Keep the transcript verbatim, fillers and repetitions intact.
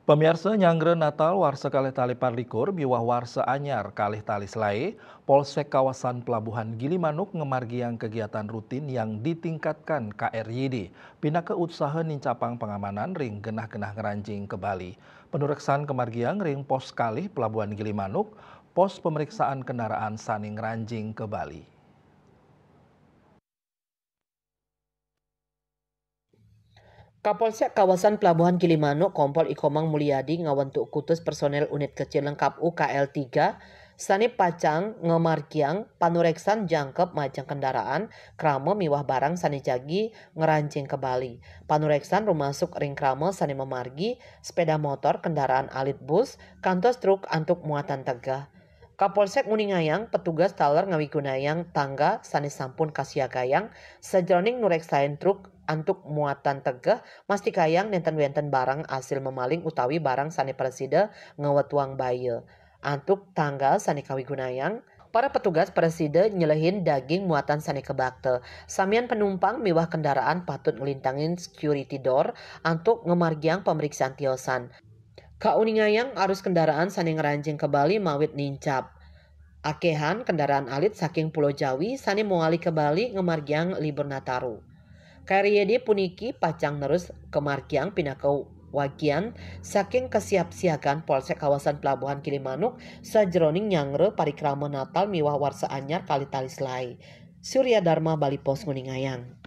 Pamiarsa, nyanggra Natal warsa kalih tali parlikur miwah warsa anyar kalih tali selae, Polsek kawasan Pelabuhan Gilimanuk ngamargiang kegiatan rutin yang ditingkatkan K R Y D, pinaka utsaha nincapang pangamanan ring genah-genah ngranjing ka Bali. Panureksan kamargiang ring Pos Kalih Pelabuhan Gilimanuk, Pos Pemeriksaan Kendaraan Sane Ngranjing ka Bali. Kapolsek Kawasan Pelabuhan Gilimanuk, Kompol Ikomang Mulyadi, ngawentuk kutus personel Unit Kecil Lengkap U K L tiga sane pacang ngamargiang panureksan jangkep majeng kendaraan, krama miwah barang sane jagi ngranjing ka Bali. Panureksan rumasuk ring krama sane mamargi sepeda motor, kendaraan alit, bus, kantos truk antuk muatan tegeh. Kapolsek nguningayang petugas taler ngawigunayang tangga sane sampun kasiagayang sajeroning nureksain truk antuk muatan tegeh, mastikayang nenten wenten barang asil mamaling utawi barang sane prasida ngawetuang baya. Antuk tangga sane kawigunayang, para petugas prasida nyelehin daging muatan sane kabakta. Samian penumpang miwah kendaraan patut nglintangin security door antuk ngamargiang pameriksaan tiosan. Kauningayang arus kendaraan sane ngranjing ka Bali mawit nincap. Akehan kendaraan alit saking Pulo Jawi sane mawali ka Bali ngamargiang libur Nataru. K R Y D puniki pacang nerus kamargiang pinaka wagian saking kasiapsiagan Polsek Kawasan Pelabuhan Gilimanuk sajeroning nyanggra parikrama Natal miwah Warsa Anyar kalih tali selae. Surya Dharma, Bali Post, nguningayang.